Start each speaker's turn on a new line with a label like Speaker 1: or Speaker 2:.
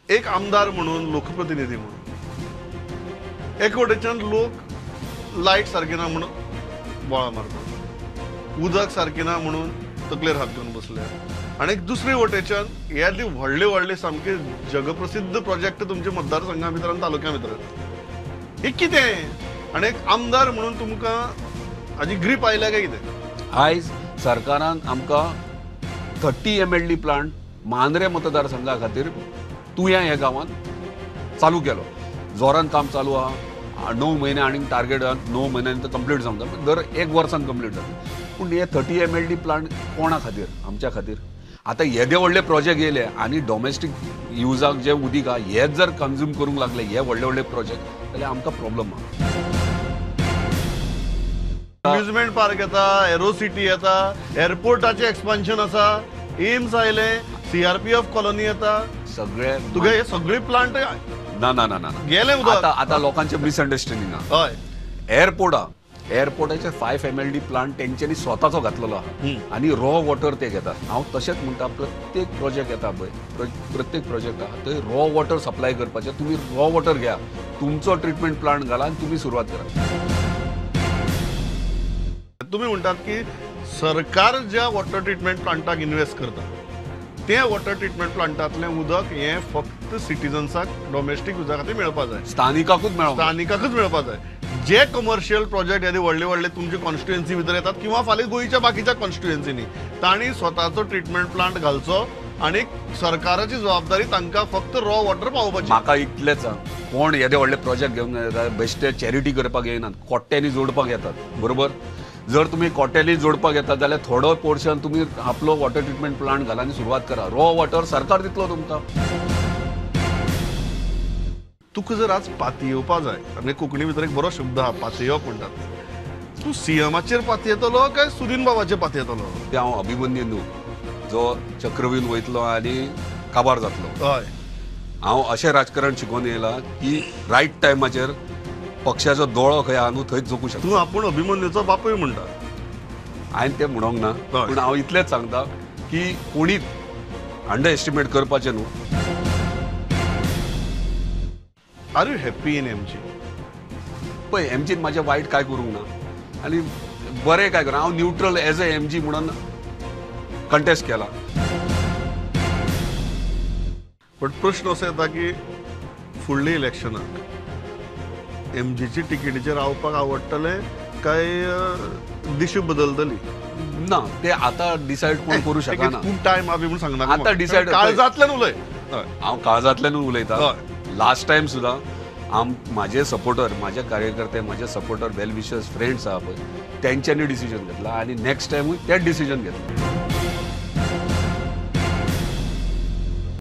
Speaker 1: एक आमदार म्हणून, लोकप्रतिनिधी म्हणून, एक वटेच्यान लोक लायट सारकी ना म्हणून बोळा मारतात, उदक सारकें ना म्हणून तकलेर हात घेवन बसले, आनी दुसरे वटेच्यान हे व्हडले व्हडले सामके जगप्रसिद्ध प्रोजेक्ट तुमच्या मतदारसंघा भितर आनी तालुक्या भितर येता. हे कितें? आनी एक आमदार म्हणून तुमकां हाजी ग्रीप आयल्या काय कितें?
Speaker 2: आयज सरकारान आमकां 30 MLD plant Mandrem मतदारसंघा खातीर तुया ह्या गांवांत चालू केलो. जोरान काम चालू आहा. 9 म्हयने आनी टार्गेट 9 म्हयन्यांनी तो कंप्लीट जावंक जाय, दर एक वर्सान कंप्लीट जाता. पूण हे 30 MLD plant कोणा खातीर? आमच्या खातीर. आतां येदे व्हडले प्रोजेक्ट येयले आनी डॉमेस्टीक युजाक जे उदीक आहा हेच जर कंज्यूम करूंक लागले हे व्हडले व्हडले प्रोजेक्ट जाल्यार आमकां प्रॉब्लम आहा.
Speaker 1: अम्युजमेंट पार्क येता, एरो सिटी येता, एअरपोर्टाचें एक्सपान्शन आसा, एम्स आयले, CRPF colony येता,
Speaker 2: सगळे
Speaker 1: तुगे हे सगळे प्लांट
Speaker 2: ना ना ना ना
Speaker 1: गेले.
Speaker 2: आतां आतां लोकांचें मिसअंडरस्टँडींग आहा.
Speaker 1: हय,
Speaker 2: एअरपोर्ट आहा, एअरपोर्टाचे 5 MLD plant तेंच्यांनी स्वताचो घातलेलो आहा आनी रॉ वॉटर ते घेतात. हांव तशेंच म्हणटा, प्रत्येक प्रोजेक्ट येता पळय, प्रत्येक प्रोजेक्ट आहा थंय रॉ वॉटर सप्लाय करपाचें. तुमी रॉ वॉटर घ्या, तुमचो ट्रिटमेंट प्लांट घाला आनी तुमी सुरवात करा.
Speaker 1: तुमी म्हणटात की सरकार ज्या वॉटर ट्रिटमेंट प्लांटाक इन्वेस्ट करता ते वॉटर ट्रिटमेंट प्लांटांतलें उदक हें फक्त सिटीजन्साक डोमेस्टीक युजा खातीर मेळपा जाय,
Speaker 2: स्थानिकाकूच मेळप,
Speaker 1: स्थानिकाकूच मेळपा जाय. जे कमर्शियल प्रोजेक्ट येदे व्हडले व्हडले तुमचे कॉन्स्टिट्युएन्सी भितर येतात किंवा फाल्यां गोंयच्या बाकीच्या कॉन्स्टिट्युएन्सीनी, तांणी स्वताचो ट्रिटमेंट प्लांट घालचो आनी सरकाराची जबाबदारी तांकां फक्त रॉ वॉटर पावोवपाची.
Speaker 2: म्हाका इतलेंच, कोण येदे व्हडले प्रोजेक्ट घेवन येता बेश्टे चॅरिटी करपाक येयनात, कोट्यांनी जोडपाक येतात. बरोबर, जर तुमी कोट्यांनी जोडपाक येतात जाल्यार थोडो पोर्शन तुमी आपलो वॉटर ट्रिटमेंट प्लांट घाला आनी सुरवात करा. रॉ वॉटर सरकार दितलो तुमकां.
Speaker 1: तुका जर आज पातयेवपा जाय, आनी कोंकणी भितर एक बरो शब्द आहा पातयेवप म्हणटात, तूं सीएमाचेर पातयेतलो काय सुदीन बाबाचेर पातयेतलो?
Speaker 2: ते हांव अभिमन्यू न्हू जो चक्रव्यूह वयतलो आनी काबार जातलो.
Speaker 1: हय,
Speaker 2: हांव अशें राजकारण शिकोवन येयलां की रायट टायमाचेर पक्षाचो दोळो खंय आहा न्हू थंयच जोकूं शकता.
Speaker 1: तूं आपूण अभिमन्यूचो बापूय म्हणटा.
Speaker 2: हांवें तें म्हणोंक ना, पूण हांव इतलेंच सांगता की कोणीच अंडर एस्टिमेट करपाचें न्हू.
Speaker 1: Are you happy in MG?
Speaker 2: पळय, एमजीन म्हाजें वायट कांय करूंक ना आनी बरें कांय करूं. हांव न्यूट्रल एज अ MG म्हणून कंटेस्ट केला.
Speaker 1: पण प्रश्न असो येता की फुडल्या इलेक्शनाक एमजीची तिकेटीचेर रावपाक आवडटलें काय दिशा बदलतली?
Speaker 2: ना, ते आतां डिसायड कोण करूं शकना.
Speaker 1: खूब टायम आहा म्हणून सांगना.
Speaker 2: आतां डिसायड
Speaker 1: काळजांतल्यान उलय.
Speaker 2: हांव काळजांतल्यानूच उलयता. लास्ट टायम सुद्दां म्हाजे सपोर्टर, म्हाजे कार्यकर्ते, म्हाजे सपोर्टर, वेल विशर्स, फ्रेंड्स आहा पळय, तेंच्यांनी डिसिजन घेतला आनी नेक्स्ट टायमूय तेच डिसिजन घेतलें.